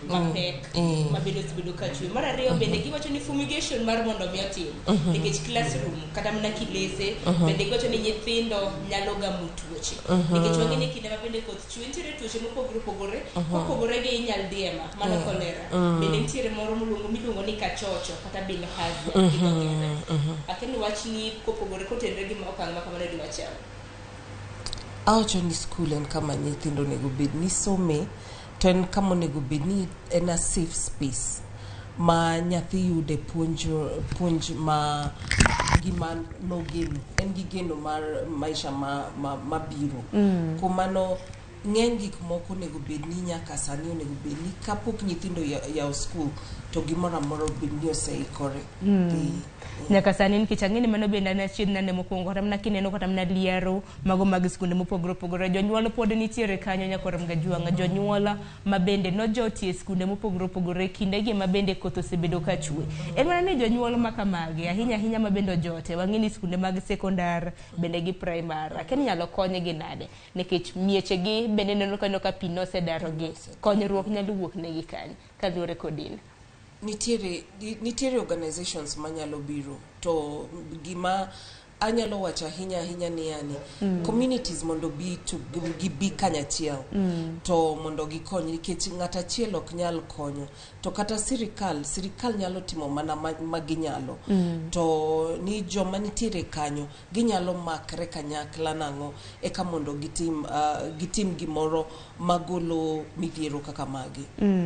mapek ma bende osebedo ka chwe. Mar ariyo bende giwacho ni fumigation mar mondo mi otim nikech classroom kata mana kilese bende giwacho ni nyithindo nyalo gamo tuoche nikech wang'e ni kinde ma bende koth chwe nitiere tuoche mopogore opogore kopogore gi nyaldiema mano cholera bende nitiere moro moluongo miluongo ni kachocho kata bilharzia gi dho ngere. Akia ni wachni kopogore kotenre gi okang' ma kamano diwach ang'o? Awacho ni skul en kama nyithindo onego bed ni some to en kama onego bed ni en a safe space ma nyathi yude puonj puonj ma gima nogeno en gi geno mar maisha ma, ma, mabiro kuom mano ng'eny gik moko onego bed ni nyaka sani onego bed ni kapok nyithindo yawo skul to gimoro amora obed ni oseikore. Nyaka sani nikech ang'e ni mano bende an achiedh nade mokwongo kata mana kineno kata mana liero mago mag skunde mopogore opogore jonyuol pod nitiere kanyo nyakwarom Gajwang' jonyuol ma bende nojotie skunde mopogore opogore kindegi ma bende koth osebedo ka chwe en mana ni jonyuol ma kamagi ahinya ahinya ma bende ojote wang'e ni skunde mag sekondar bende gi primar akia ni inyalo konygi nade nikech miechegi bende neno kanyo ka pi nosedarogi konyruok nyalo wuok negi kanye kaluwore kod in Nitiere organizations manyalo biro to gima anyalo wacho ahinya ahinya ni yani communities mondo bi to gibi kanyachiel to mondo gikony nikech ng'at achiel ok nyal konyo to kata sirikal nyalo timo mana ma ginyalo to ni joma nitiere kanyo ginyalo makre kanyakla nang'o eka mondo gitim gimoro magolo midhiero kaka magi.